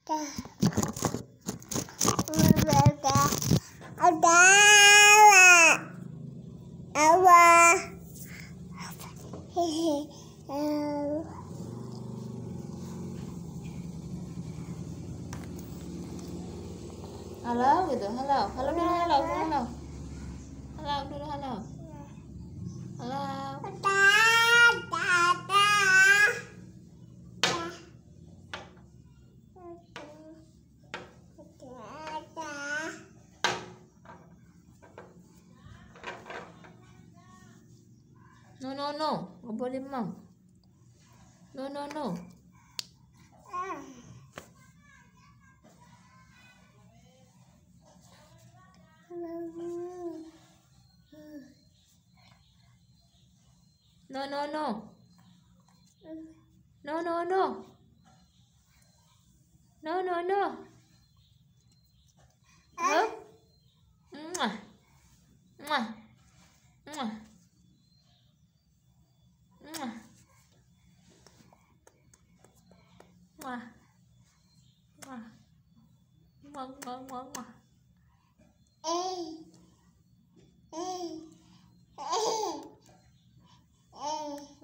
Halo gitu, halo, halo dulu, halo, halo, halo dulu, halo, halo. No, no, no, nggak boleh mam. No, no, no. No, no, no. No, no, no. No, no, no. Huh? Mwah. Mwah. Mwah. Mwah. Mwah. Mwah. Mwah, mwah, mwah, mwah. Hey. Hey. Hey. Hey.